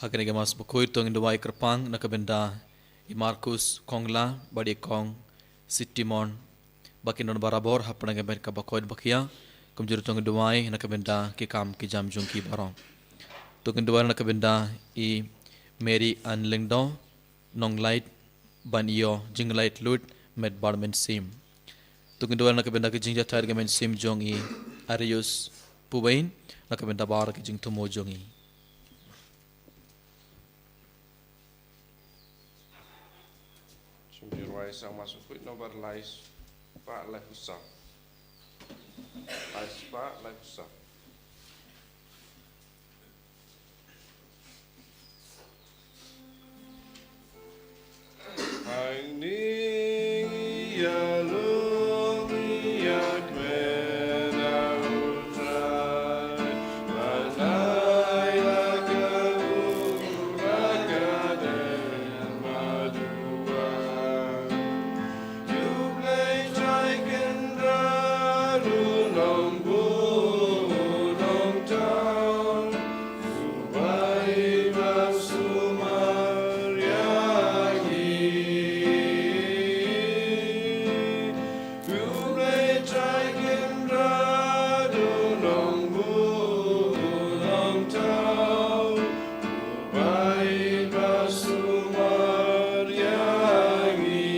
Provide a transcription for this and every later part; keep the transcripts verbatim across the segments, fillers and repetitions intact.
Ha kane ka Mass Bakhuid to ngin duwai kyrpang na ka bynta i Markus Kongla bad i Kong Sitimon ba kin don barabor ha pdeng ka met kaba koit ba khia, kumjuh ruh to ngin duwai na ka bynta ki kam ki jam jong ki baroh. To ngin duwai na ka bynta i Mary Ann Lyngdoh, nonglait ban ïoh jinglait lut met bad mynsiem. To ngin duwai na ka bynta ki jingjahthait ka mynsiem jong i Arius Pubain, na ka bynta baroh ki jingthmu jong i. Sum jurwai sang masuk kuit nomor lai spah lai phew saw. Lai spah lai phew saw. Hangne ïa long ïa kmen a u Trai, ban ai la ka u ra ka den ma dua. U Blei Trai Kynrad u nongbuh u nongthaw, u bai ba sumar ïa ngi. U Blei Trai Kynrad u nongbuh u nongthaw, u bai ba sumar ïa ngi.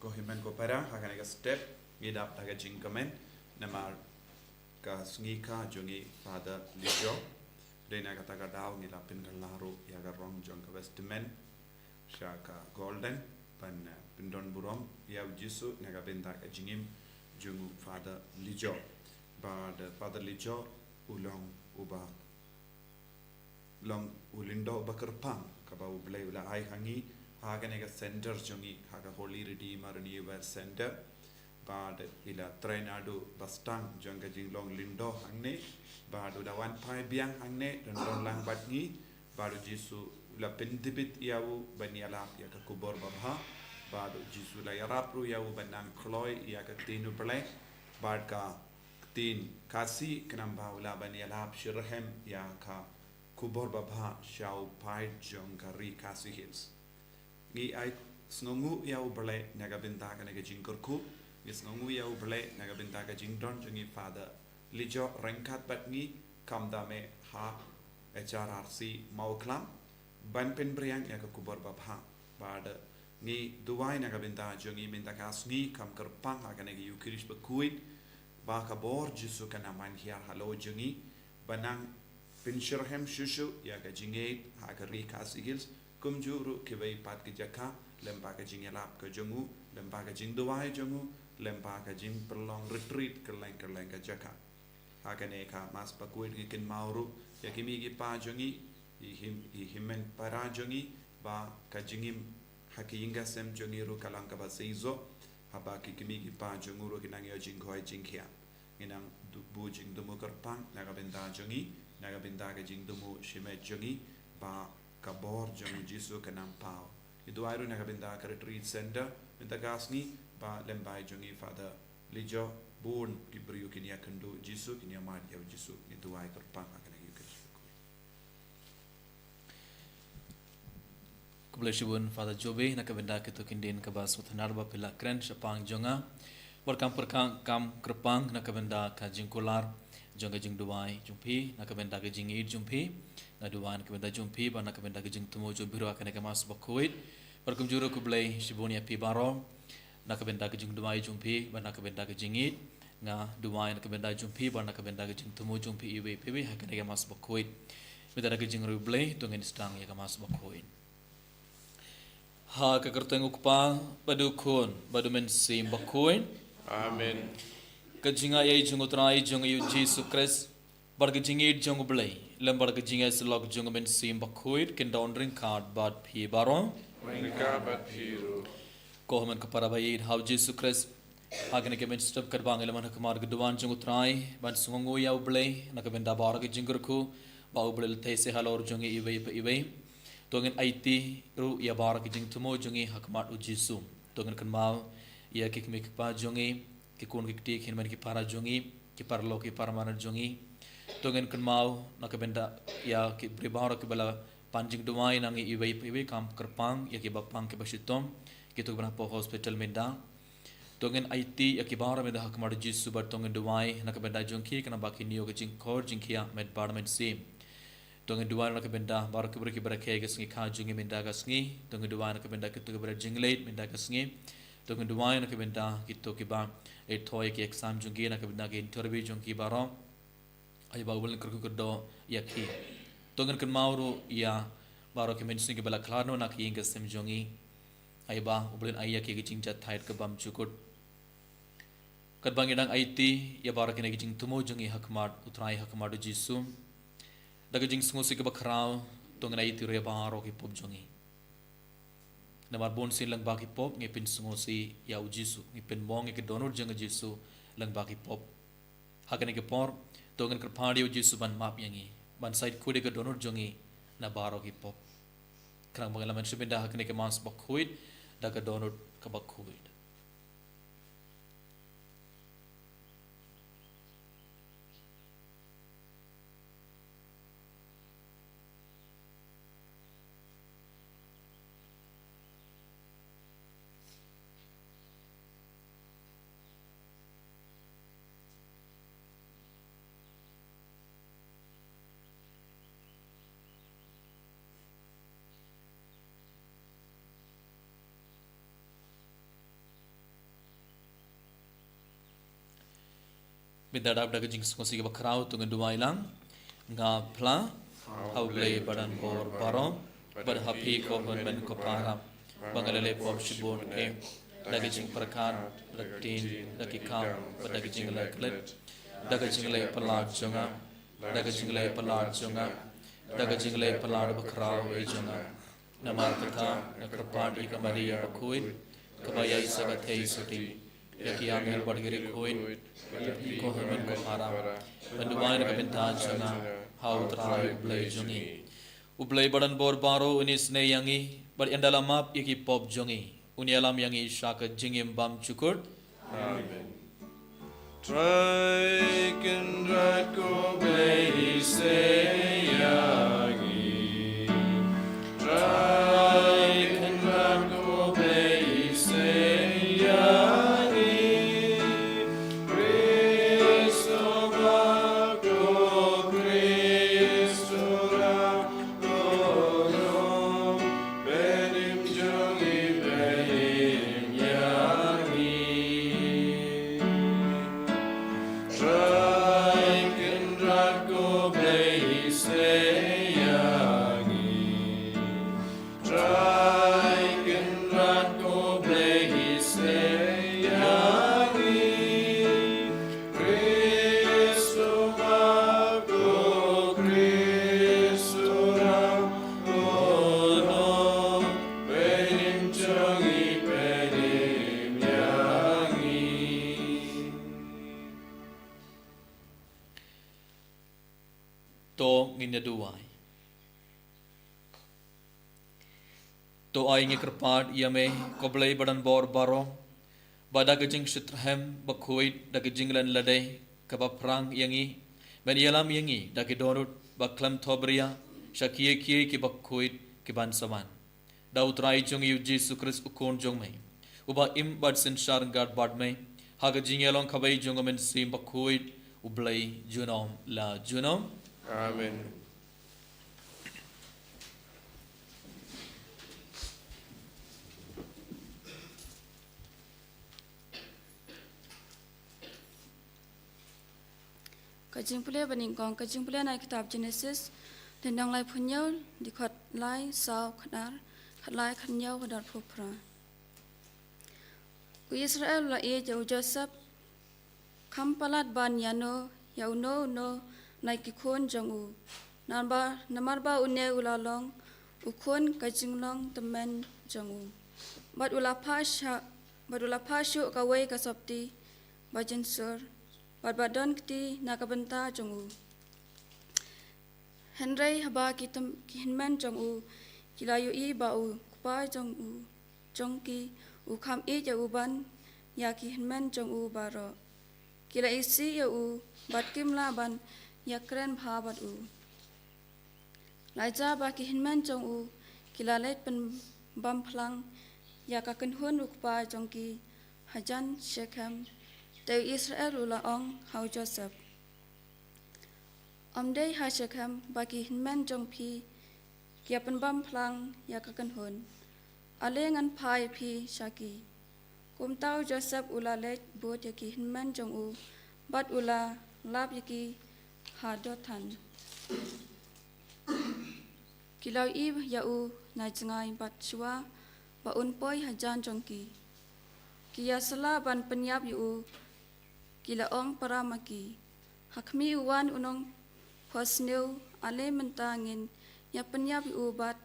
Ko hynmen ko para, ha kane ka step ngi dap da ka jingkmen namar ka sngi kha jong i Father Lijo. Dei na kata ka daw ngi la pynkylla ruh ïa ka rong jong ka vestment sha ka golden ban, eh, pyndon burom ïa u Jisu na ka bynta ka jingim jong u Father Lijo. Bad, eh, Father Lijo u long uba long u lyngdoh ba kyrpang kaba U Blei u la ai ha ngi ha kane ka center jong ngi, ha ka Holy Redeemer Renewal Center. Bad i la trei naduh ba stang jong ka jinglong lyngdoh hangne. Bad u da wan phai biang hangne, don don lang bad ngi. Bad u Jisu u la pyntbit ïa u ban ïalap ïa ka khubor babha. Bad u Jisu u la ïarap ruh ïa u ban nang kloi ïa ka ktien U Blei. Bad ka ktien Khasi ka nang ba u lah ban ïalap shitrhem ïa ka khubor babha sha u paid jong ka ri Khasi Hills. Ngi ai sngewnguh ïa U Blei na ka bynta kane ka jingkyrkhu. Ngi sngewnguh ïa U Blei na ka bynta ka jingdon jong i Father Lijo ryngkat bad ngi, kham da me ha H R R C Mawklam ban pynbriang ïa ka khubor babha. Bad ngi duwai na ka bynta jong i mynta ka sngi kham kyrpang ha kane ka Eucharist bakhuid, ba ka bor Jisu kan nang man hiar halor jong i, ban nang pynshitrhem shuh shuh ïa ka jingïeit ha ka ri Khasi Hills, kumjuh ruh kiwei pat ki jaka, lyngba ka jingïalap ka jong u, lyngba ka jingduwai jong u, lyngba ka jingpynlong retreat kylleng kylleng ka jaka. Ha kane ka Mass bakhuid ngi kynmaw ruh ïa ki kmie ki kpa jong ngi, i hym-, i hynmen para jong ngi, ba ka jingim ha ki ïing ki sem jong ngi ruh ka long kaba seisoh, haba ki kmie ki kpa jong ngi ruh ki nang ïoh jingkhoi jingkhiah. Ngi nang du-, buh jingthmu kyrpang na ka bynta jong ngi, na ka bynta ka jingthmu shimet jong ngi, ba ka bor jong u Jisu kan nang paw. Ngi duwai ruh na ka bynta ka Retreat Center mynta ka sngi, ba lyngba jong i Father Lijo bun ki briew kin ïakynduh Jisu, kin ïamad ïa u Jisu. Ngi duwai kyrpang ha kane ka Eucharist. Khublei shibun Father Jobe na ka bynta kito ki ktien kaba sngewtynnat ba phi la kren shaphang jong nga. Bad kam pyrkhat kam kyrpang na ka bynta ka jingkular jong ka jingduwai jong phi, na ka bynta ka jingïeit jong phi. Nga duwai na ka bynta jong phi bad na ka bynta ka jingthmu jong phi ruh ha kane ka Mass bakhuid. Bad kumjuh ruh khublei shibun ïa phi baroh na ka bynta ka jingduwai jong phi bad na ka bynta ka jingïeit. Nga duwai na ka bynta jong phi bad na ka bynta ka jingthmu jong phi iwei pa iwei ha kane ka Mass bakhuid. Mynta da ka jingïarap U Blei to ngin sdang ïa ka Mass bakhuid. Ha ka kyrteng U Kpa bad U Khun bad U Mynsiem Bakhuid. Amen. Ka jingaiei jong U Trai jong ngi U Jisu Khrist, bad ka jingïeit jong U Blei, lem bad ka jingïasyllok jong U Mynsiem Bakhuid, kin don ryngkat bad phi baroh. Ryngkat bad phi ruh. Ko hynmen ko para ba ïeit ha U Jisu Khrist, ha kane ka mynstep katba ngi la wan ha khmat ka duwan jong U Trai ban sngewnguh ïa U Blei na ka bynta baroh ki jingkyrkhu ba U Blei u la theh seh halor jong ngi iwei pa iwei. To ngin aiti ruh ïa baroh ki jingthmu jong ngi ha khmat U Jisu. To ngin kynmaw ïa ki kmie ki kpa jong ngi, ki khun ki kti, ki hynmen ki para jong ngi, ki paralok ki paramanar jong ngi. To ngin kynmaw na ka bynta ïa ki briew baroh kiba la pan jingduwai na ngi iwei pa iwei, kam kyrpang ïa kiba pang kiba shitom, kito kiba na poh hospital mynta. To ngin aiti ïa ki baroh mynta ha khmat u Jisu, bad to ngin duwai na ka bynta jong ki, khnang ba kin ïoh ka jingkor jingkhiah met bad mynsiem. To ngin duwai na ka bynta baroh ki briew kiba rakhe ïa ka sngi kha jong ngi mynta ka sngi. To ngin duwai na ka bynta kito kiba rit jingleit mynta ka sngi. To ngin duwai na ka bynta kito kiba leit thoh ïa ki exam jong ki, na ka bynta ki interview jong ki baroh. Ai ba U Blei un kyrkhu kyrdoh ïa ki. To ngin kynmaw ruh ïa baroh ki mynsiem kiba la khlad noh na ka ïing ka sem jong ngi. Ai ba U Blei un ai ïa ki ka jingjahthait ka bym jukut. Katba ngi dang aiti ïa baroh kine ki jingthmu jong ngi ha khmat U Trai, ha khmat u Jisu, da ka jingsngewsih kaba khraw, to ngin aiti ruh ïa baroh ki pop jong ngi. Namar bunsien lyngba ki pop ngi pynsngewsih ïa u Jisu, ngi pynmong ïa ka dohnud jong u Jisu lyngba ki pop. Ha kane ka por, to ngin kyrpad ïa u Jisu ban map ïa ngi, ban shait khuid ïa ka dohnud jong ngi na baroh ki pop. Khnang ba ngin ïalam sha bynta ha kane ka Mass bakhuid da ka dohnud kaba khuid. Bad da ka jingsngewsih kaba khraw to ngin duwai lang. Nga phla ha U Blei Badan Bor Baroh, bad ha phi ko hynmen ko para, ba nga la leh pop shibun eh, da ka jingpyrkhat, da ka ktien, da ka kam, bad da ka jingleh klet, da ka jingleh palat jong nga, da ka jingleh palat jong nga, da ka jingleh palat bakhraw eh jong nga. Namar kata nga kyrpad ïa ka Maria bakhuid, kaba ïaid sa ka theisotti, ïa ki angel bad ki riewkhuid, ïa phi ko hynmen ko para, ban duwai na ka bynta jong nga ha U Trai U Blei jong ngi. U Blei Badan Bor Baroh un isynei ïa ngi, bad ynda la map ïa ki pop jong ngi, un ïalam ïa ngi sha ka jingim bymjukut. Amen. Trai Kynrad ko Blei isynei ïa ngi. Trai Kynrad ko Blei isynei ïa ngi. Khrist o ba ko Khrist o ra Khrist o ba ko Khrist o ra o pynjong i pynjong i. To ngin ïa duwai. To ai ngi kyrpad ïa me ko Blei Badan Bor Baroh, ba da ka jingshitrhem bakhuid da ka jinglen lade kaba phrang ïa ngi, men ïalam ïa ngi da ki dohnud ba khlem thohbria sha kiei kiei kiba khuid kiban sa wan. Da U Trai jong ngi U Jisu Khrist U Khun jong me, uba im bad synshar ryngkat bad me ha ka jingïalong kaba ïeit jong U Mynsiem Bakhuid, U Blei junom la junom. Amen. Ka jingpule ba nyngkong, ka jingpule na kitab Genesis, lynnong laiphew hynñiew, dkhot lai, saw, khatar, khatlai, khathynñiew, khatar, phew phra. U Israel u la ïeit ïa u Joseph, kham palat ban ïano ïa uno uno na ki khun jong u. Namar ba, namar ba une u la long u khun ka jinglong tymmen jong u. Bad u la phah sha, bad u la phah shuh kawei ka sopti ba jynsur, bad ba don kti na ka bynta jong u. Hynrei haba ki tem, ki hynmen jong u ki la ïohi ba u kpa jong u, jong ki, u kham ïeit ïa u ban ïa ki hynmen jong u baroh, ki la isih ïa u, bad kim lah ban ïakren bha bad u. Laja ba ki hynmen jong u ki la leit pynbam phlang ïa ka kynhun u kpa jong ki hajan Shekhem, te u Israel u la ong ha u Joseph, ym dei ha Shekhem ba ki hynmen jong phi ki ïa pynbam phlang ïa ka kynhun. Ale ngan phai phi sha ki. Kumta u Joseph u la leit bud ïa ki hynmen jong u bad u la lap ïa ki ha Dothan. Ki la ïohi ïa u na jngai bad shuwa ba un poi hajan jong ki, ki ïa sla ban pynïap ïa u. Ki la ong para ma ki, ha khmih u wan u nongphohsniew, ale mynta ngin ïa pynïap ïa u bad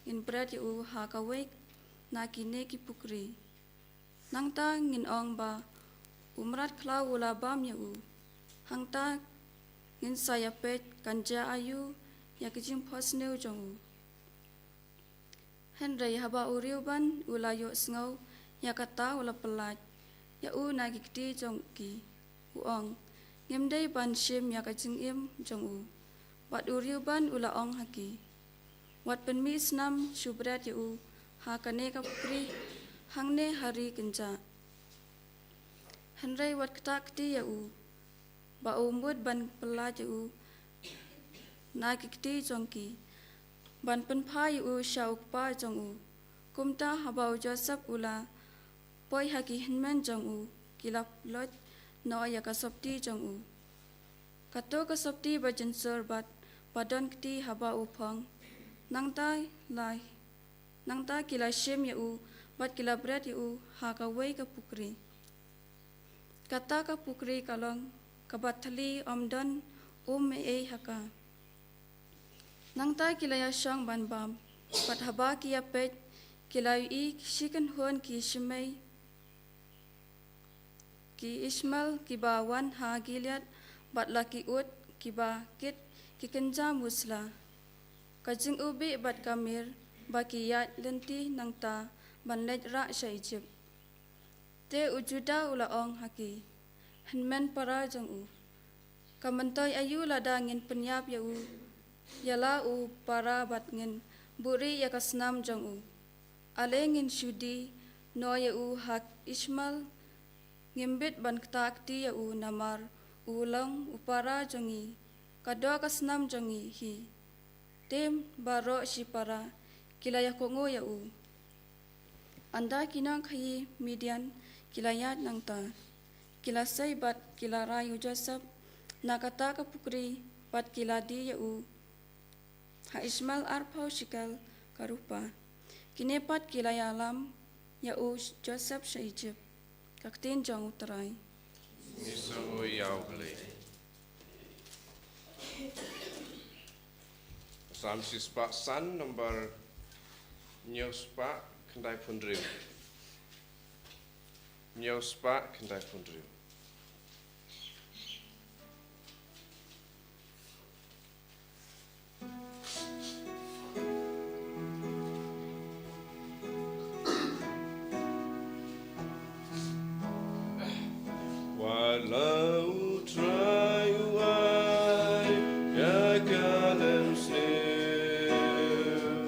ngin bret ïa u ha kawei na kine ki pukri. Nangta ngin ong ba u mrad khlaw u la bam ïa u. Hangta ngin sa ïa peit kan jia aïu ïa ka jingphohsniew jong u. Hynrei haba u Reuben u la ïohsngew ïa kata u la pyllait ïa u na ki kti jong ki, u ong, ngim dei ban shim ïa ka jingim jong u. Bad u Reuben u la ong ha ki, wat pynmih snam shu bret ïa u ha kane ka pukri hangne ha ri kynjah. Hynrei wat ktah kti ïa u ba u mut ban pyllait ïa u na ki kti jong ki, ban pynphai ïa u sha u kpa jong u. Kumta haba u Joseph u la poi ha ki hynmen jong u, ki la loit noh ïa ka sopti jong u. Kato ka sopti ba jynsur bad ba don kti haba u phong. Nangta la, nangta ki la shim ïa u bad ki la bret ïa u ha kawei ka pukri. Kata ka pukri ka long kaba thylli, ym don um ei ei ha ka. Nangta ki la ïa shong ban bam bad haba ki ïa peit ki la ïohi shi kynhun ki Ishmael, ki Ishmael kiba wan ha Gilead bad la ki ut kiba kit ki kynja musla. Ka jingubih bad ka mir ba ki ïaid lynti nangta ban leit rah sha Egypt. Te u Judah u la ong ha ki hynmen para jong u, ka myntoi aïu lada ngin pynïap ïa u, ïa la u para bad ngin buhrieh ïa ka snam jong u? Ale ngin shu die noh ïa u ha Ishmael. Ngim bit ban ktah kti ïa u namar u long u para jong ngi, ka doh ka snam jong ngi hi. Te baroh shi para ki la ïa kohnguh ïa u. Ynda ki nongkhaïi Midian ki la ïaid nangta, ki la sei bad ki la rai u Joseph na kata ka pukri bad ki la die ïa u ha Ishmael arphew shekel ka rupa. Kine pat ki la ïalam ïa u Joseph sha Egypt. Ka ktien jong U Trai. Ngi sngew ïa U Blei. Salm shispah san, number hynñiewspah khyndaiphew hynriew. Hynñiewspah khyndaiphew hynriew. Wat la U Trai u ai ïa ka lem sniew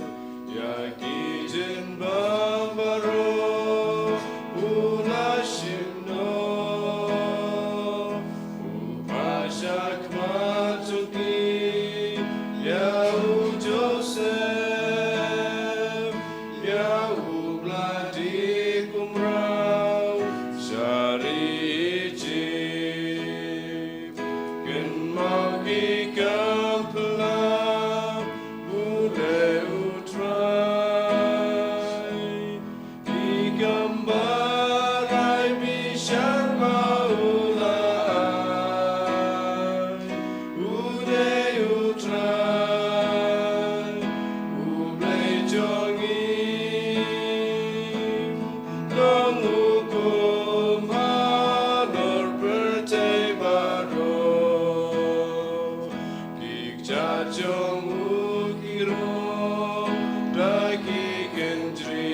ïa ki jingbam baroh, u la shim noh u phah sha khmat jong ki ïa u Joseph, ïa u Blei dik umraw sha ri Egypt. Kynmaw ki kam pynlong, U Blei U Trai, ki kam barai bishar ba u la ai. U dei U Trai, U Blei jong ngi, long hukum halor pyrthei baroh. Ki kjat jong u ki rong da ki kynjri,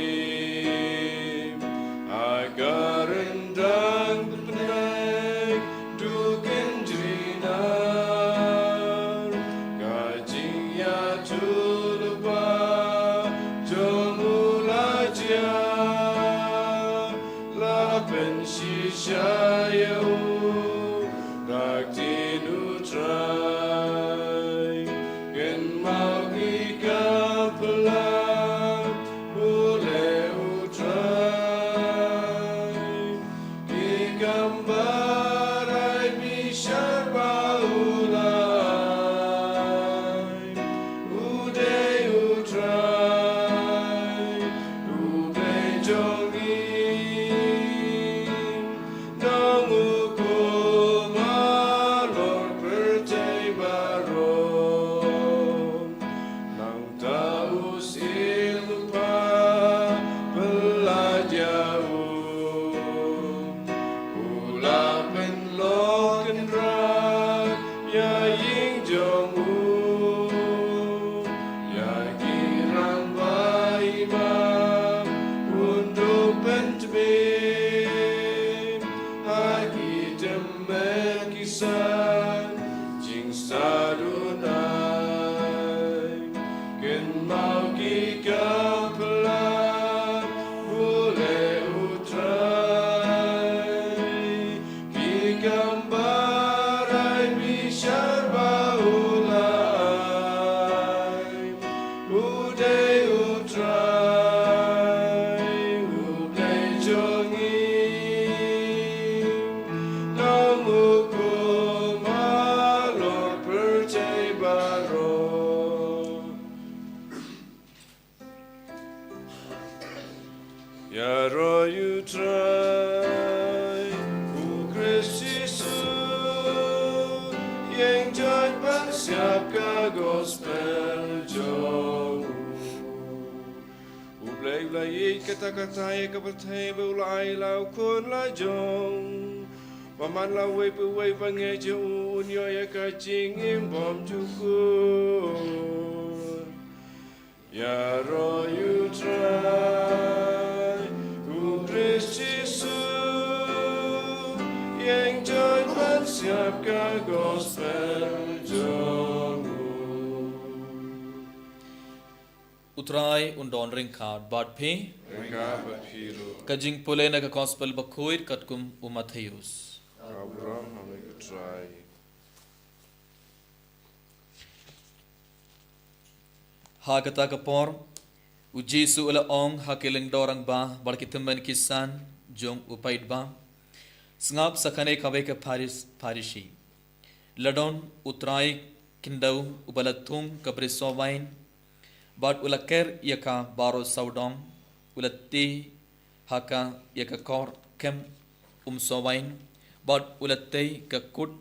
ha ka ryndang pynbeit du kynjri na. Ïa u Lypa jong u la jia, la pynshisha ïa u da ka ktien u Trai. Kynmaw ki kam pynlait, pule u Trai. Ki kam barai bishar ba u la ai. U dei u Trai, u Blei jong ngi. Nang u kum halor pyrthei baroh. Nangta u Sir Lypa pynlait ïa u. U la pynlong kynrad ïa ïing jong u. Ïa ki rangbah imam un duh pyntbit ha ki tymmen ki san jingstad un ai. Kynmaw ki kam pynlait, pule u Trai. Ki kam barai bishar ba u la ai. U dei u Trai, u Blei jong ngi. Nang u kum halor pyrthei baroh. Ïaroh ïa u Trai, u Khrist Jisu, ïeng join ban siap ka gospel jong u. U Blei u la ïeit katta katta ïa ka pyrthei ba u la ai la u khun la jong. Ba man la uwei pa uwei ba ngeit ïa u un ïoh ïa ka jingim bymjukut. Ïaroh ïa u Trai, u Khrist Jisu, ïeng join ban siap ka gospel jong u. U Trai un don ryngkat bad phi. Ryngkat bad phi ruh. Ka jingpule na ka gospel bakhuid katkum u Mathaios. Ka burom ha me ko Trai. Ha kata ka por, u Jisu u la ong ha ki lyngdoh rangbah bad ki tymmen ki san jong u paidbah, sngap sa kane kawei ka Pharis-, Pharisi. La don u trai khyndew uba la thung ka bri sohwain, bad u la ker ïa ka baroh sawdong, u la tih ha ka ïa ka kor kem um sohwain, bad u la tei ka kut,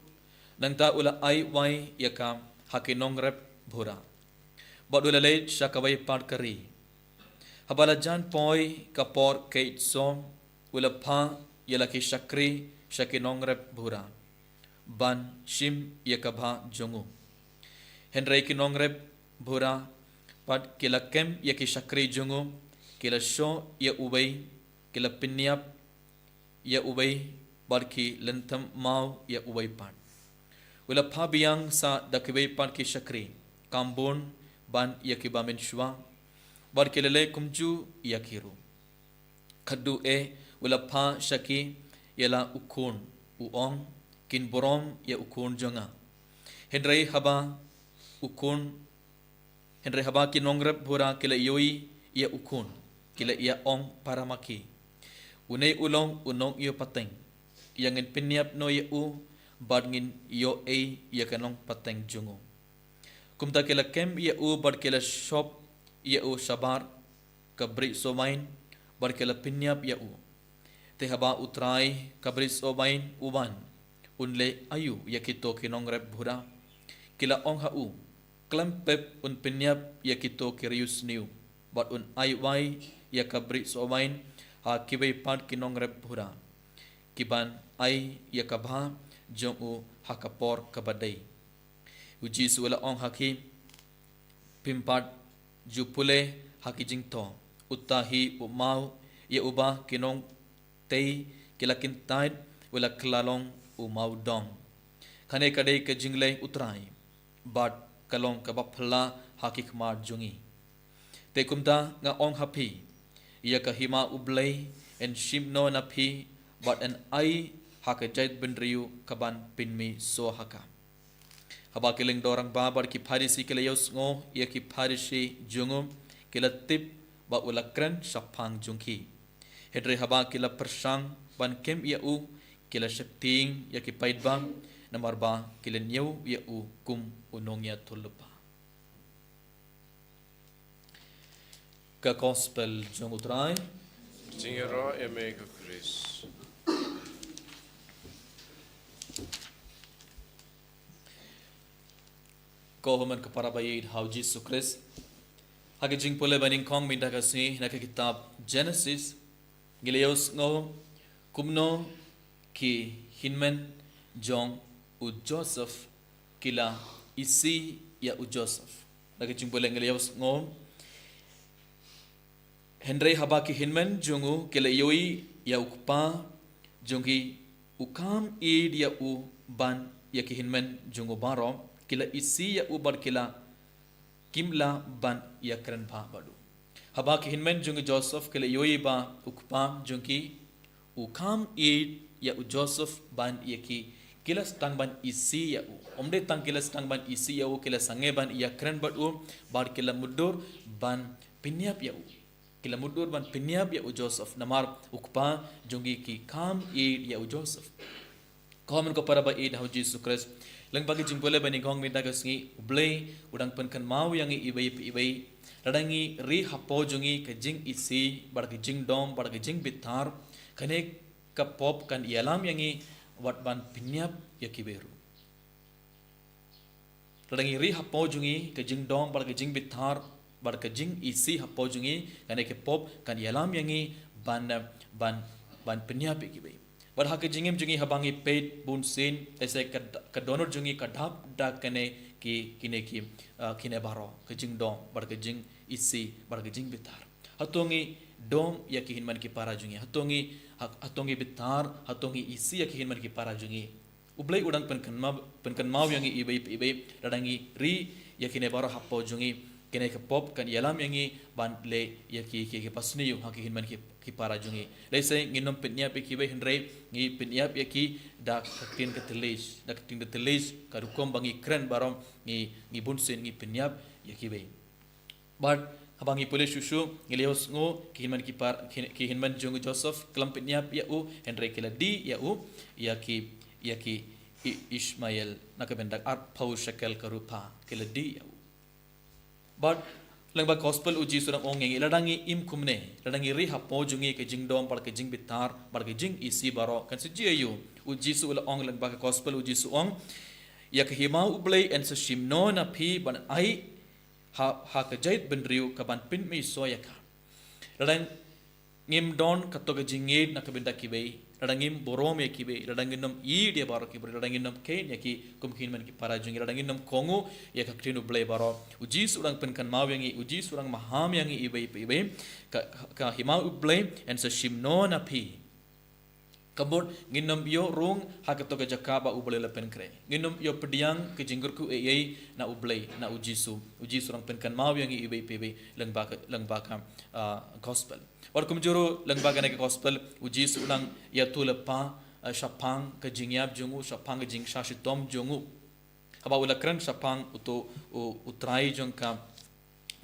nangta u la ai wai ïa ka ha ki nongrep bura. Bad u la leit sha kawei pat ka ri. Haba la jan poi ka por kheit soh, u la phah ïa la ki shakri sha ki nongrep bura ban shim ïa ka bhah jong u. Hynrei ki nongrep bura pat ki la kem ïa ki shakri jong u, ki la shoh ïa uwei, ki la pynïap ïa uwei, bad ki lynthem maw ïa uwei pat. U la phah biang sa da kiwei pat ki shakri, kam bun ban ïa kiba mynshuwa, bad ki la leh kumjuh ïa ki ruh. Khatduh eh u la phah sha ki ïa la u khun, u ong, kin burom ïa u khun jong nga. Hynrei haba u khun, hynrei haba ki nongrep bura ki la ïohi ïa u khun, ki la ïa ong para ma ki, une u long u nongïoh pateng, ïa ngin pynïap noh ïa u, bad ngin ïoh ei ïa ka nongpateng jong u. Kumta ki la kem ïa u bad ki la shop ïa u shabar ka bri sohwain, bad ki la pynïap ïa u. Te haba u trai ka bri sohwain u wan, un leh aïu ïa kito ki nongrep bura? Ki la ong ha u, khlem pep un pynïap ïa kito ki riewsniew, bad un ai wai ïa ka bri sohwain ha kiwei pat ki nongrep bura, kiban ai ïa ka bhah jong u ha ka por kaba dei. U Jisu u la ong ha ki, phim pat ju pule ha ki jingthoh, uta hi u maw ïa uba ki nongtei ki la kyntait, u la kylla long u maw dong. Kane ka dei ka jingleh u Trai, bad ka long kaba phylla ha ki khmat jong ngi. Te kumta nga ong ha phi, ïa ka hima U Blei yn shim noh na phi, bad yn ai ha ka jaitbynriew kaban pynmih soh ha ka. Haba ki lyngdoh rangbah bad ki Pharisi ki la ïohsngew ïa ki Pharisi jong u, ki la tip ba u la kren shaphang jong ki. Hynrei haba ki la pyrshang ban kem ïa u, ki la sheptieng ïa ki paidbah, namar ba ki la ñiew ïa u kum u nongïathuhlypa. Ka Gospel jong U Trai. Jingïaroh ïa me ko Khrist. Ko hynmen ko para ba ïeit ha U Jisu Khrist. Ha ka jingpule ba nyngkong mynta ka sngi na ka kitab Genesis, ngi la ïohsngew kumno ki hynmen jong u Joseph ki la isih ïa u Joseph. Na ka jingpule ngi la ïohsngew, hynrei haba ki hynmen jong u ki la ïohi ïa u kpa jong ki, u kam ïeit ïa u ban ïa ki hynmen jong u baroh, ki la isih ïa u bad ki la, kim lah ban ïakren bha bad u. Haba ki hynmen jong u Joseph ki la ïohi ba u kpa jong ki u kam ïeit ïa u Joseph ban ïa ki, ki la sdang ban isih ïa u. Ym dei tang ki la sdang ban isih ïa u, ki la sangeh ban ïakren bad u, bad ki la mutdur ban pynïap ïa u. Ki la mutdur ban pynïap ïa u Joseph, namar u kpa jong ki ki kam ïeit ïa u Joseph. Ko hynmen ko para ba ïeit ha U Jisu Khrist. Lyngba ka jingpule ba nyngkong mynta ka sngi, U Blei u dang pynkynmaw ïa ngi iwei pa iwei. Lada ngi ri hapoh jong ngi ka jingisih, bad ka jingdom, bad ka jingbitar, kane ka pop kan ïalam ïa ngi wat ban pynïap ïa kiwei ruh. Lada ngi ri hapoh jong ngi ka jingdom, bad ka jingbitar, bad ka jingisih hapoh jong ngi, kane ka pop kan ïalam ïa ngi ban, ban, ban pynïap ïa kiwei. Bad ha ka jingim jong ngi haba ngi peit bunsien, lehse ka, ka dohnud jong ngi ka dap da kane ki, kine ki, ah, kine baroh, ka jingdom, bad ka jingisih, bad ka jingbitar. Hato ngi dom ïa ki hynmen ki para jong ngi, hato ngi, ha-, hato ngi bitar, hato ngi isih ïa ki hynmen ki para jong ngi. U Blei u dang pynkynmaw, pynkynmaw ïa ngi iwei pa iwei, lada ngi ri ïa kine baroh hapoh jong ngi, kine ka pop kan ïalam ïa ngi ban leh ïa ki, ki, ki basniew ha ki hynmen ki, ki para jong ngi. Lehse ngin ym pynïap ïa kiwei hynrei ngi pynïap ïa ki da ka ktien ka thylliej, da ka ktien ka thylliej, ka rukom ba ngi kren baroh ngi, ngi bunsien ngi pynïap ïa kiwei. Bad haba ngi pule shuh shuh, ngi la ïohsngew ki hynmen ki par, ki, ki hynmen jong u Joseph khlem pynïap ïa u, hynrei ki la dih ïa u ïa ki, ïa ki I-, Ishmael, na ka bynta arphew shekel ka rupa, ki la dih ïa u. Bad lyngba ka Gospel u Jisu u dang ong ïa ngi, lada ngi im kumne, lada ngi ri hapoh jong ngi ka jingdom, bad ka jingbitar, bad ka jingisih baroh, kan sa jia ïa u. U Jisu u la ong lyngba ka Gospel u Jisu u ong, ïa ka hima U Blei yn sa shim noh na phi ban ai ha, ha ka jaitbynriew kaban pynmih soh ïa ka. Lada ngim don kato ka jingïeit na ka bynta kiwei, lada ngim burom ïa kiwei, lada ngin ym ïeit ïa baroh ki briew, lada ngin ym kheiñ ïa ki kum ki hynmen ki para jong ngi, lada ngin ym kohnguh ïa ka ktien U Blei baroh. U Jisu u dang pynkynmaw ïa ngi, u Jisu u dang maham ïa ngi iwei pa iwei, ka, ka hima U Blei yn sa shim noh na phi. Ka mut ngin ym ïoh rung ha kato ka jaka ba U Blei u la pynkhreh. Ngin ym ïoh pdiang ka jingkyrkhu ei ei na U Blei, na u Jisu. U Jisu u dang pynkynmaw ïa ngi iwei pa iwei lyngba ka, lyngba ka, ah, Gospel. Bad kumjuh ruh lyngba kane ka Gospel, u Jisu u dang ïathuhlypa, ah, shaphang ka jingïap jong u, shaphang ka jingshah shitom jong u. Haba u la kren shaphang uto u, u trai jong ka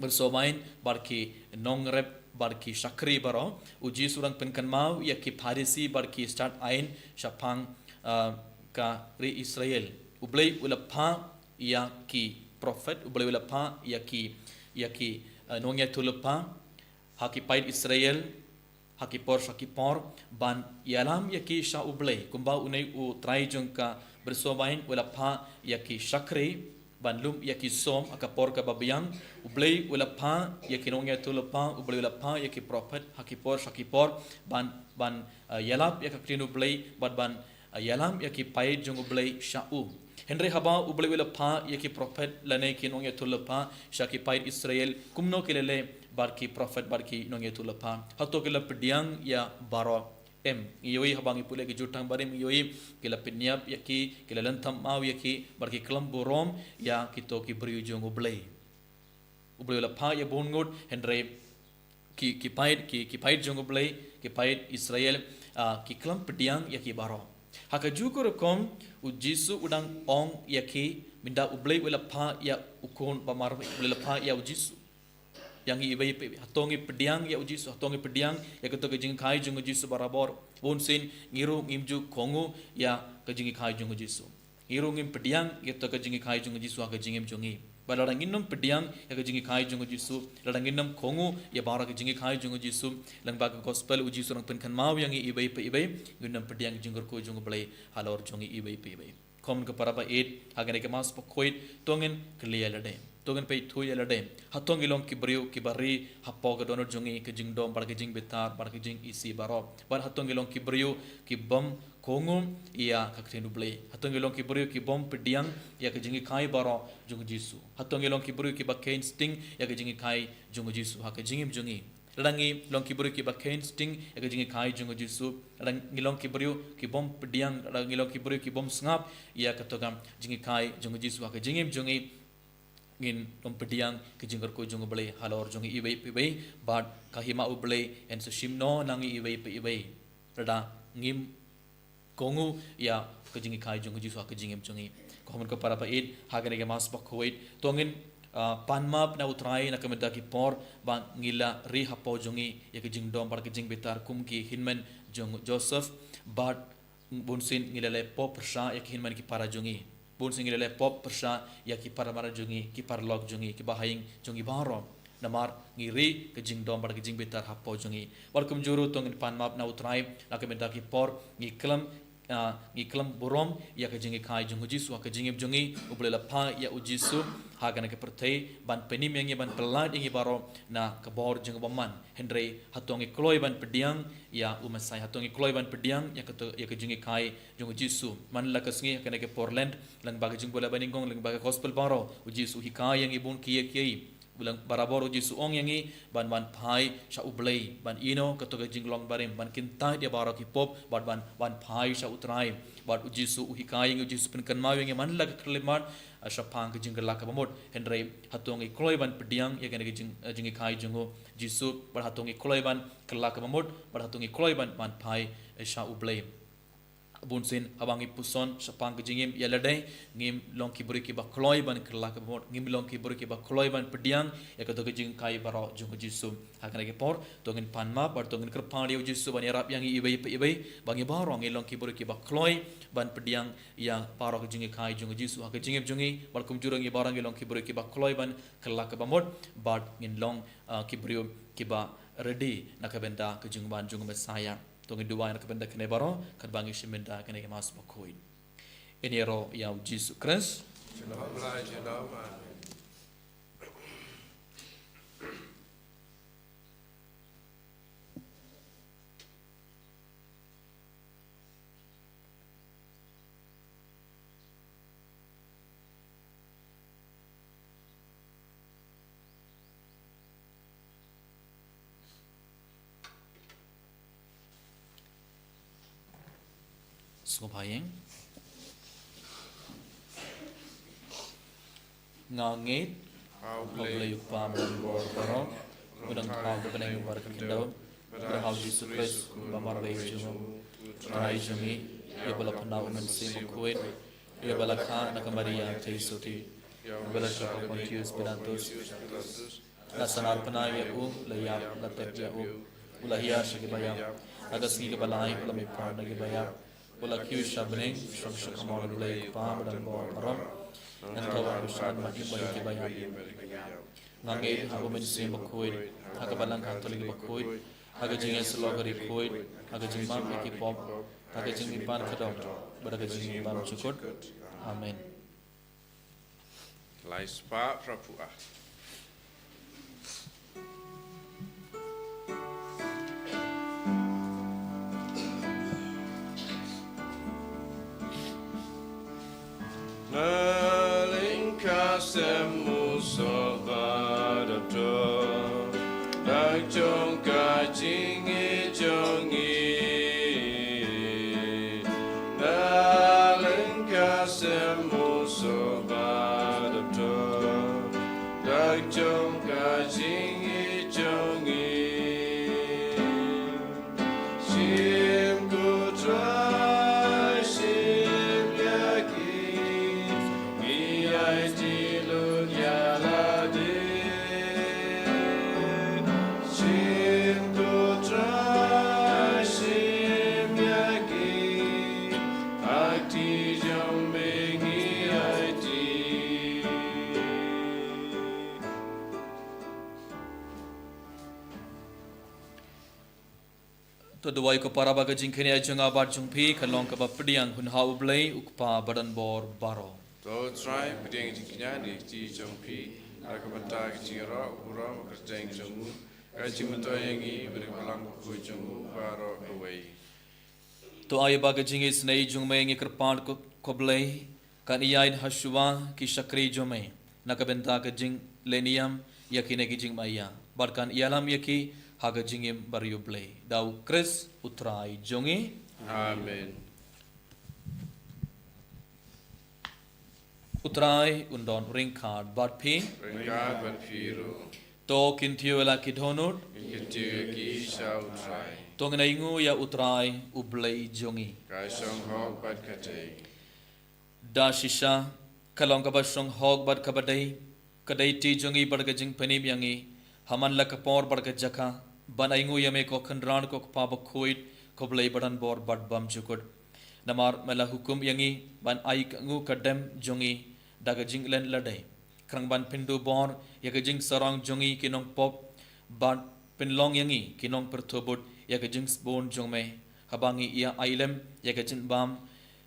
bynriew, bad ki nongrep, bad ki shakri baroh, u Jisu u dang pynkynmaw ïa ki Pharisi bad ki stad aiñ shaphang, ah, ka ri Israel. U Blei u la phah ïa ki prophet, U Blei u la phah ïa ki, ïa ki, ah, nongïathuhlypa ha ki paid Israel, ha ki por sha ki por, ban ïalam ïa ki sha U Blei. Kumba une u trai jong ka bynriew u la phah ïa ki shakri ban lum ïa ki som ha ka por kaba biang, U Blei u la phah ïa ki nongïathuhlypa, U Blei u la phah ïa ki prophet ha ki por sha ki por, ban, ban, eh, ïalap ïa ka ktien U Blei, bad ban, eh, ïalam ïa ki paid jong U Blei sha u. Hynrei haba U Blei u la phah ïa ki prophet lane ki nongïathuhlypa sha ki paid Israel, kumno ki la leh bad ki prophet bad ki nongïathuhlypa? Hato ki la pdiang ïa baroh? Em, ngi ïohi haba ngi pule ki jutang barim ngi ïohi, ki la pynïap ïa ki, ki la lynthem maw ïa ki, bad ki khlem burom ïa kito ki briew jong U Blei. U Blei u la phah ïa bun ngut, hynrei ki, ki paid, ki, ki paid jong U Blei, ki paid Israel, ah, ki khlem pdiang ïa ki baroh. Ha kajuh ka rukom, U Jisu u dang ong ïa ki, mynta U Blei u la phah ïa U Khun ba mar, U Blei la phah ïa U Jisu. Ïa ngi iwei pa iwei, hato ngi pdiang ïa U Jisu, hato ngi pdiang ïa kato ka jinghikai jong U Jisu barabor. Bunsien ngi ruh ngim ju kohnguh ïa ka jinghikai jong U Jisu. Ngi ruh ngim pdiang ïa kato ka jinghikai jong U Jisu ha ka jingim jong ngi. Bad lada ngin ym pdiang ïa ka jinghikai jong U Jisu, lada ngin ym kohnguh ïa baroh ka jinghikai jong U Jisu, lyngba ka gospel U Jisu u dang pynkynmaw ïa ngi iwei pa iwei, ngin ym pdiang ka jingkyrkhu jong U Blei halor jong ngi iwei pa iwei. Khun ka para ba ïeit, ha kane ka Mass Bakhuid, to ngin kylli ïa lade, to ngin peit thuh ïa lade. Hato ngi long ki briew kiba ri hapoh ka dohnud jong ngi, ka jingdom bad ka jingbitar bad ka jingisih baroh? Bad hato ngi long ki briew ki bym kohnguh ïa ka ktien U Blei? Hato ngi long ki briew ki bym pdiang ïa ka jinghikai baroh jong U Jisu? Hato ngi long ki briew kiba kheiñ sting ïa ka jinghikai jong U Jisu ha ka jingim jong ngi? Lada ngi long ki briew kiba kheiñ sting ïa ka jinghikai jong U Jisu, lada ngi long ki briew ki bym pdiang, lada ngi long ki briew ki bym sngap ïa kato ka jinghikai jong U Jisu ha ka jingim jong ngi, ngin ym pdiang ka jingkyrkhu jong U Blei halor jong ngi iwei pa iwei, bad ka hima U Blei yn sa shim noh na ngi iwei pa iwei lada ngim kohnguh ïa ka jinghikai jong U Jisu ha ka jingim jong ngi. Ko hynmen ko para ba ïeit, ha kane ka Mass Bakhuid, to ngin, ah, pan map na U Trai na ka bynta ki por ba ngi la ri hapoh jong ngi ïa ka jingdom bad ka jingbitar kum ki hynmen jong u Joseph, bad bunsien ngi la leh pop pyrshah ïa ki hynmen ki para jong ngi. Bunsien ngi la leh pop pyrshah ïa ki para mara jong ngi, ki paralok jong ngi, ki bahaïing jong ngi baroh. Namar ngi ri ka jingdom bad ka jingbitar hapoh jong ngi. Bad kumjuh ruh to ngin pan map na U Trai na ka bynta ki por ngi khlem, ah, ngi khlem burom ïa ka jinghikai jong U Jisu ha ka jingim jong ngi. U Blei u la phah ïa U Jisu ha kane ka pyrthei ban pynim ïa ngi, ban pyllait ïa ngi baroh na ka bor jong u bymman. Hynrei hato ngi kloi ban pdiang ïa u Messaïah? Hato ngi kloi ban pdiang ïa kato, ïa ka jinghikai jong U Jisu? Man la ka sngi ha kane ka por Lent, lyngba ka jingpule ba nyngkong, lyngba ka gospel baroh, U Jisu u hikai ïa ngi bun kiei kiei. Lyngba barabor U Jisu u ong ïa ngi ban wan phai sha U Blei, ban ïehnoh kato ka jinglong barim, ban kyntait ïa baroh ki pop, bad ban wan phai sha U Trai. Bad U Jisu u hikai ïa ngi, U Jisu u pynkynmaw ïa ngi man la ka khyllipmat, ah, shaphang ka jingkylla kaba mut. Hynrei hato ngi kloi ban pdiang ïa kane ka jing, eh, jinghikai jong U Jisu? Bad hato ngi kloi ban kylla kaba mut? Bad hato ngi kloi ban wan phai, eh, sha U Blei? Bunsien haba ngi puson shaphang ka jingim ïa lade, ngim long ki briew kiba kloi ban kylla kaba mut, ngim long ki briew kiba kloi ban pdiang ïa kato ka jinghikai baroh jong U Jisu. Ha kane ka por to ngin pan map bad to ngin kyrpad ïa U Jisu ban ïarap ïa ngi iwei pa iwei, ba ngi baroh ngin long ki briew kiba kloi ban pdiang ïa baroh ka jinghikai jong U Jisu ha ka jingim jong ngi. Bad kumjuh ruh ngi baroh ngin long ki briew kiba kloi ban kylla kaba mut, bad ngin long, ah, ki briew kiba ready na ka bynta ka jingwan jong u Messaïah. To ngin duwai na ka bynta kane baroh katba ngi shim bynta kane ka Mass Bakhuid. Ngin ïaroh ïa U Jisu Khrist. Sngewbha ïa nga ngeit ha U Blei U Kpa Baroh, u nongpynkhuid bad u khyndew, bad ha U Jisu Khrist u marwei jong u, u Trai jong ngi, ïa ba la pyndonkam u Mynsiem Bakhuid, ïa ba la kha na ka Maria Theisotti, ïa ba la shah ha u Pontius Pilatus, la sahnarphna ïa u, la ïap, la tep ïa u, u la hiar sha kiba ïap, ha ka sngi kaba lai u la mihpat na kiba ïap, u la kiew sha bneng, u shong sha ka mon U Blei U Kpa Badonbor Baroh, nangta un kyrshan ban ïa kiba ïap. Nga ngeit ha u Mynsiem Bakhuid, ha ka Balang Katholik bakhuid, ha ka jingïasyllok ka Riewkhuid, ha ka jingmap ïa ki pop, ha ka jingmihpat khadduh, bad ha ka jingim bymjukut. Amen. Lai spah phra phew ar. Na lyngkha sem u soh ba dap dor, na jong ka jingïeit jong ngi Jong ka jingïeit jong ngi. Shim ko Trai, shim ïa ki. Ngi aiti lut ïa lade. Shim ko Trai, shim ïa ki. Ha kti jong me ngi aiti. To duwai ko para ba ka jingkynnoh jong nga bad jong phi ka long kaba pdiang. Hun ha U Blei U Kpa badonbor baroh. To Trai, pdiang jingkynnoh ne kti jong phi, ha ka bynta ka jingïaroh burom kyrteng jong u, ka jingmyntoi ïa ngi bad ka balang bakhuid jong u baroh kawei. To ai ba ka jingisynei jong me ngi kyrpad ko, ko Blei, kan ïaid ha shuwa ki shakri jong me na ka bynta ka jinglehniam ïa kine ki jingmaïa bad kan ïalam ïa ki ha ka jingim bariewblei. Da U Khrist U Trai jong ngi. Amen. U Trai un don ryngkat bad phi. Ryngkat bad phi ruh. To kyntiew ïa la ki dohnud. Kyntiew ïa ki sha U Trai. To ngin ainguh ïa U Trai U Blei jong ngi. Ka shong hok bad ka dei. Da shisha ka long kaba shong hok bad kaba dei, ka dei ti jong ngi bad ka jingpynim ïa ngi ha man la ka por bad ka jaka ban ainguh ïa me ko Kynrad ko Kpa bakhuid, ko Blei badonbor bad bymjukut. Namar me la hukum ïa ngi ban ai ka nguh ka dem jong ngi da ka jingklet lade. Khnang ban pynduh bor ïa ka jingsarong jong ngi ki nongpop bad pynlong ïa ngi ki nongpyrthuh bud ïa ka jingsbun jong me, haba ngi ïa ailem ïa ka jingbam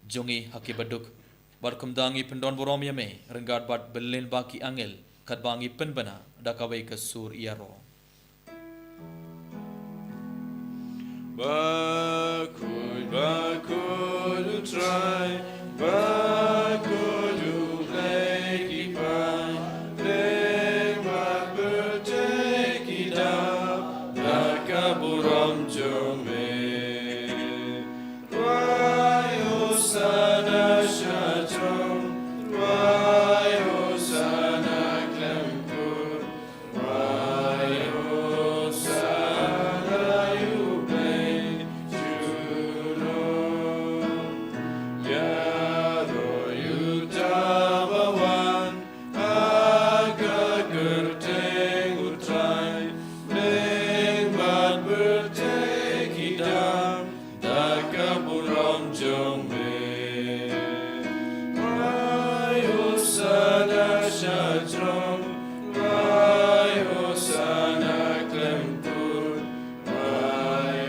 jong ngi ha ki baduk. Bad kumta ngi pyndonburom ïa me ryngkat bad bun lyngba ki angel katba ngi pynbna da kawei ka sur ïaroh. Bakhuid, bakhuid U Trai, bakhuid U Blei ki paidbah, pyrthei ki dap da ka burom jong me. Rwai Hosana sha jrong, rwai Hosana khlem kut. Da ka burom jong me. Rwai Hosana sha jrong, rwai Hosana khlem kut, rwai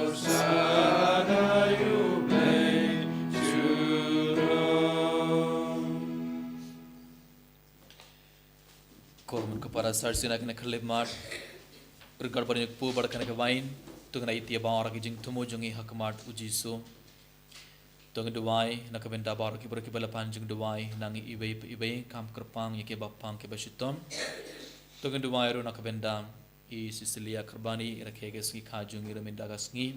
Hosana ïa U Blei jrong. Kor mun ka para sar sina kane ka lip mat. Ryngkat bad ngi kpu bad kane ka wain. To ngin ïa ïa baroh ki jingthmu jong ngi ha khmat U Jisu. To ngin duwai na ka bynta baroh ki briew kiba la pan jingduwai na ngi iwei pa iwei, kam kyrpang ïa kiba pang kiba shitom. To ngin duwai ruh na ka bynta i Cecilia Karbani, i rakhe ka sngi kha jong ngi ruh mynta ka sngi.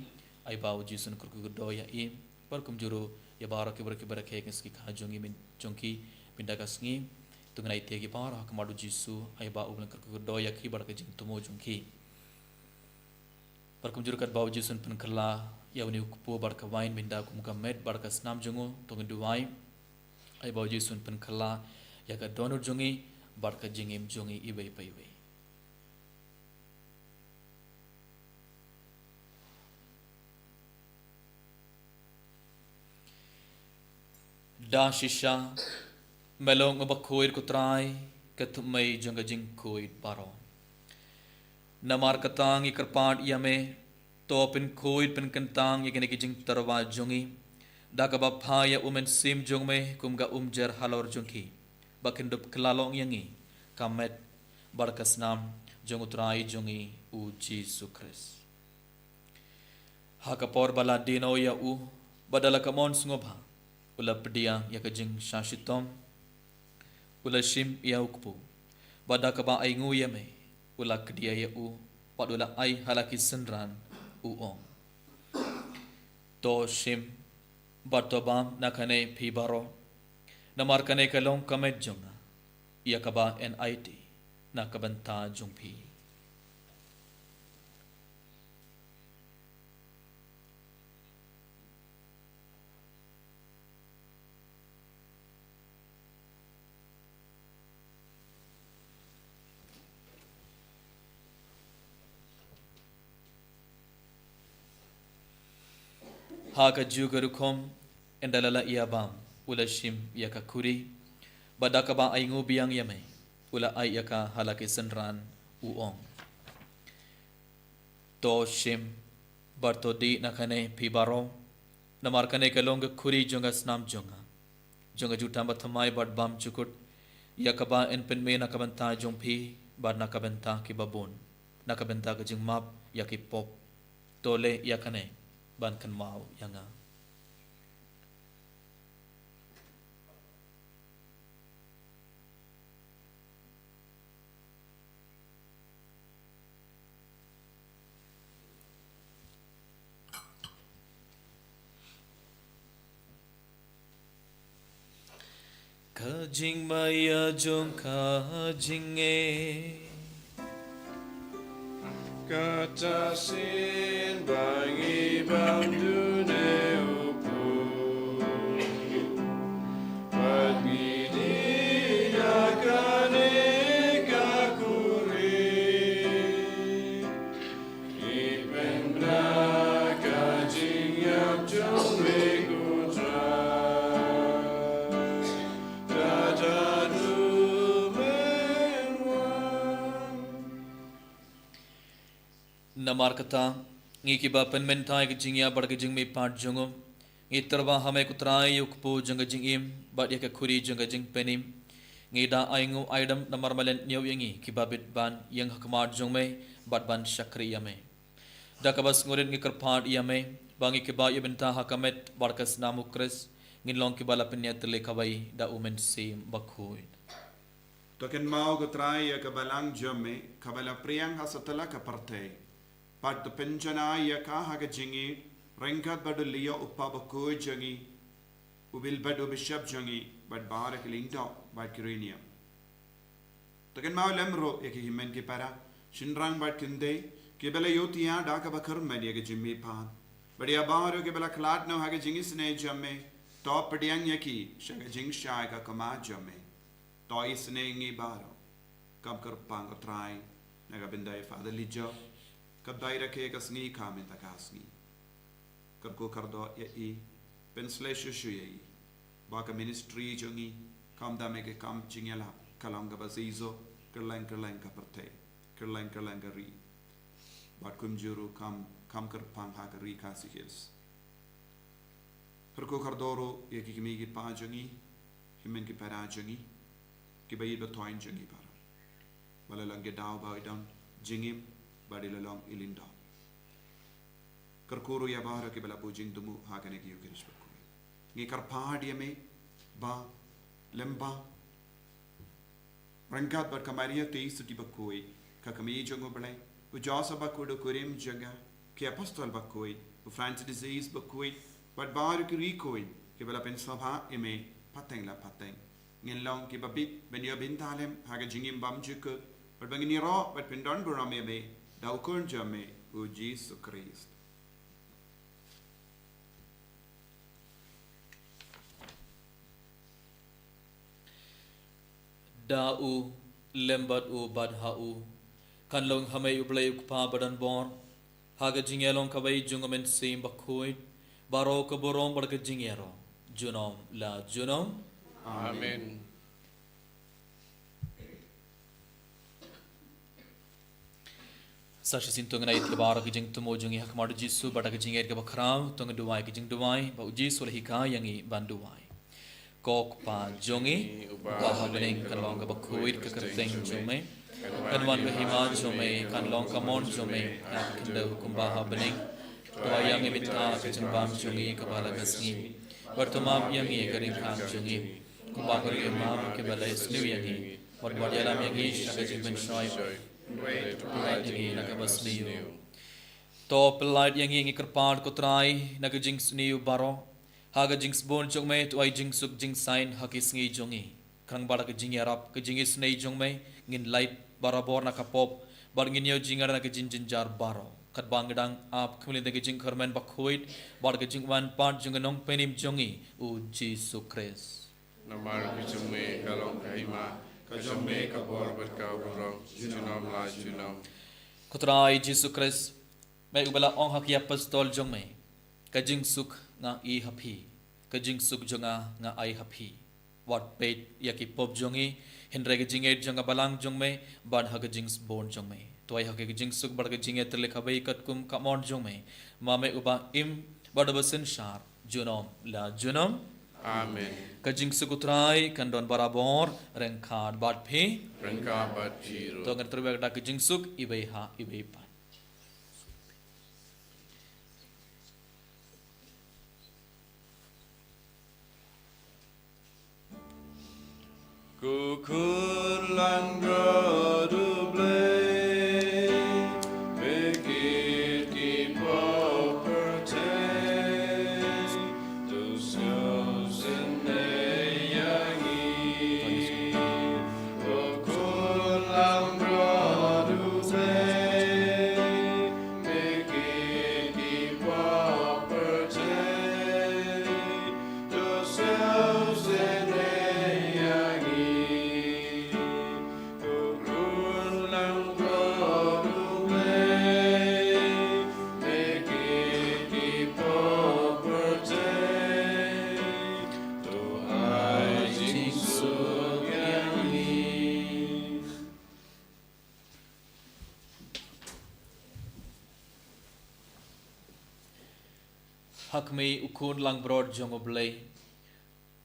Ai ba U Jisu un kyrkhu kyrdoh ïa i. Bad kumjuh ruh ïa baroh ki briew kiba rakhe ka sngi kha jong ngi myn-, jong ki mynta ka sngi. To ngin ïa ïa ki baroh ha khmat U Jisu, ai ba u ban kyrkhu kyrdoh ïa ki bad ka jingthmu jong ki. Bad kumjuh ruh katba U Jisu un pynkylla ïa une u kpu bad ka wain mynta kum ka met bad ka snam jong u, to ngin duwai. Ai ba U Jisu un pynkylla ïa ka dohnud jong ngi bad ka jingim jong ngi iwei pa iwei. Da shisha, me long uba khuid ko Trai, ka thymmei jong ka jingkhuid baroh. Namar kata ngi kyrpad ïa me, to pynkhuid pynkyntang ïa kine ki jingtyrwa jong ngi, da kaba phah ïa u Mynsiem jong me kum ka umjer halor jong ki, ba kin dup kylla long ïa ngi ka met bad ka snam jong u Trai jong ngi u Jisu Khrist. Ha ka por ba la die noh ïa u, bad da la ka mon sngewbha, u la pdiang ïa ka jingshah shitom, u la shim ïa u kpu, bad da kaba ainguh ïa me, u la kdiah ïa u, bad u la ai ha la ki synran, u ong: To shim, bad to bam na kane phi baroh, namar kane ka long ka met jong nga, ïa kaba yn aiti na ka bynta jong phi. Ha kajuh ka rukom, ynda la lah ïa bam, u la shim ïa ka khuri, bad da kaba ainguh biang ïa me, u la ai ïa ka ha la ki synran, u ong: To shim, bad to dih na kane phi baroh, namar kane ka long ka khuri jong ka snam jong nga, jong ka jutang bathymmai bad bymjukut, ïa kaba yn pynmih na ka bynta jong phi bad na ka bynta kiba bun, na ka bynta ka jingmap ïa ki pop. To leh ïa kane ban kynmaw ïa nga. Ka jingmaïa jong ka jingeh. Kata sien ba ngi bam dune u pud, bad ngi dih na kane ka khuri. Ngi pynbna ka jingïap jong me, ko Trai. Kata duh men wan. Namar kata, ngi kiba pynmynta ïa ka jingïap bad ka jingmihpat jong u, ngi tyrwa ha me ko Trai ïa u kpu jong ka jingim, bad ïa ka khuri jong ka jingpynim. Ngi da ainguh aidam namar me la ñiew ïa ngi kiba bit ban ïeng ha khmat jong me, bad ban shakri ïa me. Da kaba sngewrit ngi kyrpad ïa me, ba ngi kiba ïoh bynta ha ka met bad ka snam u Khrist, ngin long kiba la pynïatylli kawei da u Mynsiem Bakhuid. To kynmaw ko Trai ïa ka balang jong me, kaba la pdiang ha satlak ka pyrthei. Bad to pynjanai ïa ka ha ka jingïeit, ryngkat bad u Leo u kpa bakhuid jong ngi, u bil bad u bishop jong ngi, bad baroh ki lyngdoh bad ki riewniam. To kynmaw lem ruh ïa ki hynmen ki para, shynrang bad kynthei, kiba la ïohthiah da kaba kyrmen ïa ka jingmihpat. Bad ïa baroh kiba la khlad noh ha ka jingisynei jong me, to pdiang ïa ki sha ka jingshai ka khmat jong me. To isynei ïa ngi baroh, kum kyrpang ko Trai, na ka bynta i Father Lijo, kaba dei rakhe ka sngi ka mynta ka sngi. Kyrkhu kyrdoh ïa i, pynshlei shuh shuh ïa i, ba ka ministry jong i, kam da me ka kam jingïalap, ka long kaba shisha, kylleng kylleng ka pyrthei, kylleng kylleng ka ri. Bad kumjuh ruh kam, kum kyrpang ha ka ri Khasi Hills. Kyrkhu kyrdoh ruh ïa ki kmie ki kpa jong i, hynmen ki para jong i, kiba ïeit ba thoiñ jong i baroh. Ba la long ki daw ba i don jingim, bad i la long i lyngdoh. Kyrkhu ruh ïa baroh kiba la buh jingthmu ha kane ka Eucharist bakhuid. Ngi kyrpad ïa me, ba, lem bad ryngkat bad ka Maria Theisotti bakhuid, ka kmie jong u Blei, u Joseph bakhuid u kurim jong ka, ki apostol bakhuid, u Francis de Sales bakhuid, bad baroh ki riewkhuid, kiba la pynsngewbha ïa me, pateng la pateng. Ngin long kiba bit, ban ïoh bynta lem, ha ka jingim bymjukut, bad ba ngin ïaroh, bad pyndonburom ïa me, da u Khun jong me, u Jisu Khrist. Da u, lem bad u, bad ha u, kan long ha me u Blei u Kpa badonbor, ha ka jingïalong kawei jong u Mynsiem Bakhuid, baroh ka burom bad ka jingïaroh, junom la junom. Amen. Sa shisien to ngin ïa ïaid baroh ha ka jingthmu jong ngi ha khmat u Jisu bad ha ka jingïaid kaba khraw, to ngin duwai ka jingduwai ba u Jisu u la hikai ïa ngi ban duwai. Ko Kpa jong ngi uba ha bneng, kan long kaba khuid ka kyrteng jong me. Kan wan ka hima jong me, kan long ka mon jong me ha ka khyndew kumba ha bneng. To ai ïa ngi mynta ka jingbam jong ngi kaba la ka sngi. Bad to map ïa ngi ka ryngkat jong ngi, kumba ngi ruh ngi map ïa kiba la isynei ïa ngi. Wat wat ïalam ïa ngi sha ka jingpynshoi, hynrei to pyllait ïa ngi na kaba sniew. To pyllait ïa ngi, ngi kyrpad ko Trai, na ka jingsniew baroh. Ha ka jingsbun jong me to ai jingsuk jingsaiñ ha ki sngi jong ngi. Khnang ba da ka jingïarap ka jingisynei jong me, ngin lait barabor na ka pop, bad ngin ïoh jingïarap na ka jingjynjar baroh. Katba ngi dang ap khmih lynti ka jingkyrmen bakhuid bad ka jingwan pat jong ka Nongpynim jong ngi, u Jisu Khrist. Namar ka jong me ka long ka hima, ka jong me ka bor bad ka burom, junom la junom. Ko Trai Jisu Khrist, me uba la ong ha ki apostol jong me, ka jingsuk nga ai ha phi, ka jingsuk jong nga nga ai ha phi. Wat peit ïa ki pop jong ngi, hynrei ka jingïeit jong ka balang jong me, ban ha ka jingsbun jong me. To ai ha ka jingsuk bad ka jingïeit tylli kawei katkum ka mon jong me. Ma me uba im bad uba synshar, junom la junom. Amen. Ka jingsuk u Trai kan don barabor ryngkat bad phi. Ryngkat bad phi ruh. To ngin trei da ka jingsuk iwei ha iwei pat. Ko khun langbrot U Blei, pyrkhat ki pop pyrthei, to sngewsih ïa ngi. Ko khun langbrot U Blei, Ha khmih u khun langbrot jong U Blei,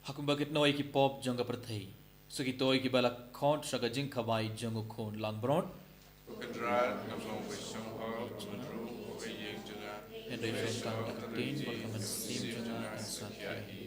ha khmih ba kit noh ïa ki pop jong ka pyrthei. Sa kito kiba la khot sha ka jingkhawai jong u khun langbrot. Ko Kynrad, ngam long ba shong hok, ba mudui, ba ïeng jong nga. Hynrei shong tang da ka ktien bad ka mynsiem jong nga kan satia hi.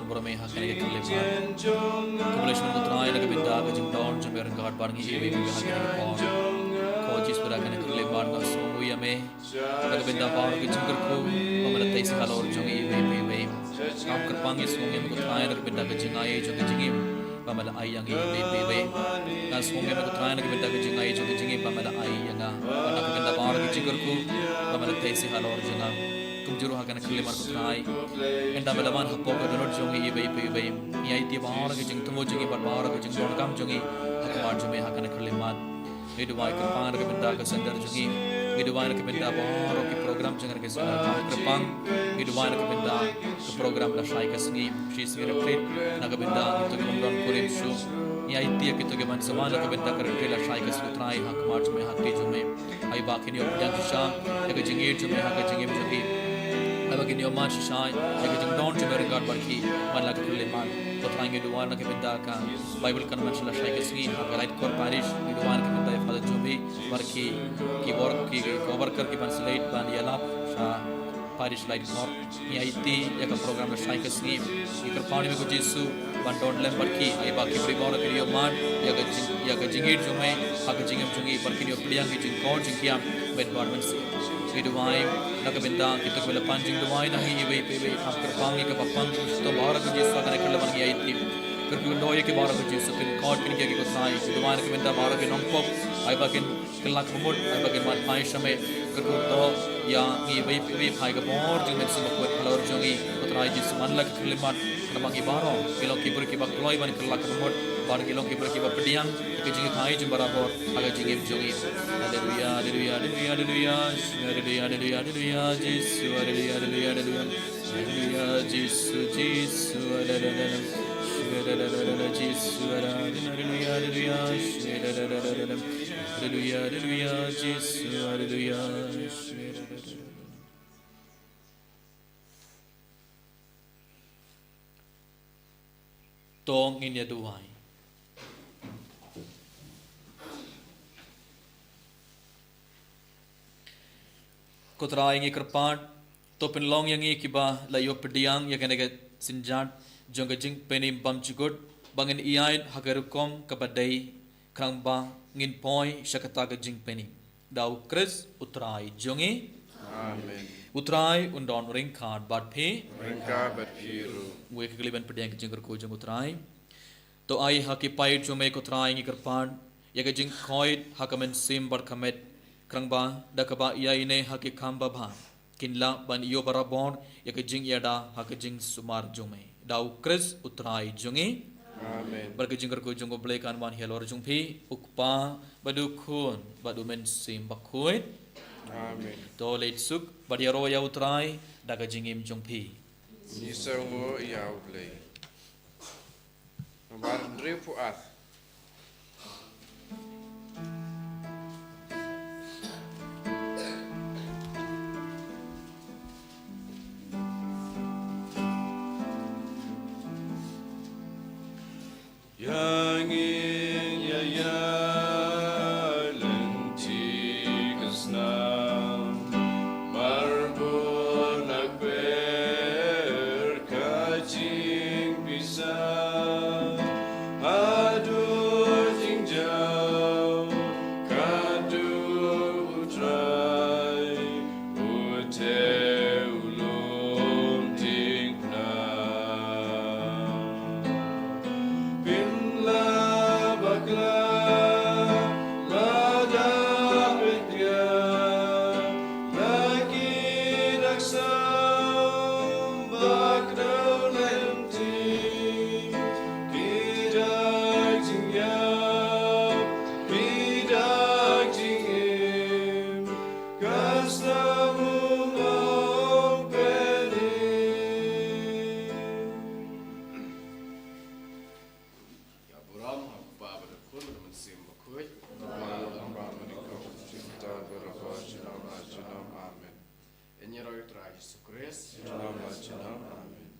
Bor me ha kane ka khyllipmat. Khublei shibun ko Trai na ka bynta ka jingdon jong me ryngkat bad ngi iwei pa iwei ha kane ka por. Ko Jisu, ha kane ka khyllipmat nga sngewnguh ïa me na ka bynta baroh ki jingkyrkhu ba me la tei sha halor jong ngi iwei pa iwei. Kam kyrpang, nga sngewnguh ïa me ko Trai na ka bynta ka jingai jong ka jingim ba me la ai ïa ngi iwei pa iwei. Nga sngewnguh ïa me ko Trai na ka bynta ka jingai jong ka jingim ba me la ai ïa nga, bad na ka bynta baroh ki jingkyrkhu ba me la tei sha halor jong nga. Kumjuh ruh ha kane ka khyllipmat ko Trai, ynda me la wan hapoh ka dohnud jong ngi iwei pa iwei, ngi aiti baroh ki jingthmu jong ngi bad baroh ki jingdonkam jong ngi ha khmat jong me ha kane ka khyllipmat. Ngi duwai kyrpang na ka bynta ka center jong ngi. Ngi duwai na ka bynta baroh ki program jong ngi ha ka center. Kam kyrpang, ngi duwai na ka bynta ka program lashai ka sngi, shi sngi retreat, na ka bynta kito ki bym don kurim shuh. Ngi aiti ïa kito ki ban sa wan na ka bynta ka retreat lashai ka sngi ko Trai ha khmat jong me, ha kti jong me. Ai ba kin ïoh pdiang shisha ïa ka jingïeit jong me ha ka jingim jong ki. Ai ba kin ïoh mad shisha ïa ka jingdon jong me ryngkat bad ki man la ka khyllipmat. Ko Trai, ngi duwai na ka bynta ka Bible Convention lashai ka sngi ha ka Laitkor Parish. Ngi duwai na ka bynta ïa Father Jobi bad ki, ki wor-, ki, ki co-worker ki ban sa leit ban ïalap sha Parish Laitkor. Ngi aiti ïa ka program lashai ka sngi. Ngi kyrpad ïa me ko Jisu ban don lem bad ki, ai ba ki briew baroh kin ïoh mad ïa ka jing, ïa ka jingïeit jong me ha ka jingim jong ngi, bad kin ïoh pdiang ki jingkor jingkiam met bad mynsiem. Ngi duwai na ka bynta kito kiba la pan jingduwai na ngi iwei pa iwei. Kam kyrpang, ïa kaba pang, kaba shitom baroh ko Jisu ha kane ka khyllipmat ngi aiti. Kyrkhu kyrdoh ïa ki baroh ko Jisu, pynkhuid pynkhia ki ko Trai. Ngi duwai na ka bynta baroh ki nongpop, ai ba kin kylla kaba mut, ai ba kin mad phai sha me. Kyrkhu kyrdoh ïa ngi iwei pa iwei, phai ka bor jong Me Mynsiem Bakhuid halor jong ngi ko Trai Jisu man la ka khyllipmat, khnang ba ngi baroh ngin long ki briew kiba kloi ban kylla kaba mut, bad ngin long ki briew kiba pdiang ïa ka jinghikai jong Me barabor ha ka jingim jong ngi. Haleluia, haleluia, haleluia, haleluia. Haleluia, haleluia, haleluia, Jisu, haleluia, haleluia, haleluia. Haleluia, Jisu, Jisu, haleluia, haleluia, Jisu, haleluia, haleluia, haleluia, Jisu, haleluia. To ngin ïa duwai. Ko Trai, ngi kyrpad, to pynlong ïa ngi kiba la ïoh pdiang ïa kane ka synjat jong ka jingpynim bymjukut, ba ngin ïaid ha ka rukom kaba dei, khnang ba ngin poi sha kata ka jingpynim. Da U Khrist U Trai jong ngi. Amen. U Trai un don ryngkat bad phi. Ryngkat bad phi ruh. Wei ka kali ban pdiang ka jingkyrkhu jong U Trai. To ai ha ki paid jong Me ko Trai, ngi kyrpad ïa ka jingkhuid ha ka mynsiem bad ka met, khnang ba da kaba ïaineh ha ki kam babha, kin lah ban ïoh barabor ïa ka jingïada ha ka jingsumar jong Me. Da U Khrist U Trai jong ngi. Amen. Bad ka jingkyrkhu jong U Blei kan wan halor jong phi, U Kpa bad U Khun bad U Mynsiem Bakhuid. Amen. To leit suk bad ïaroh ïa U Trai da ka jingim jong phi. Ngi sngewnguh ïa U Blei. Nambar hynriewphew ar. Ïa ngin ïa ïaid lynti ka snam, mar bun na kper ka jingpisa. Haduh jingjaw ka duh U Trai, u te u lum diengphna. Pynlah bakla lada pynbiang la ki dak sam ba kdew lynti. Ki dak jingïap, ki dak jingim, ka snam u ong pynïap. Ïa burom ha U Kpa bad U Khun bad U Mynsiem Bakhuid. Ba la long ba mynnyngkong, junom junom, junom junom. Amen. Ïa ngi ruh ïa U Trai Jisu Khrist. Junom junom. Amen.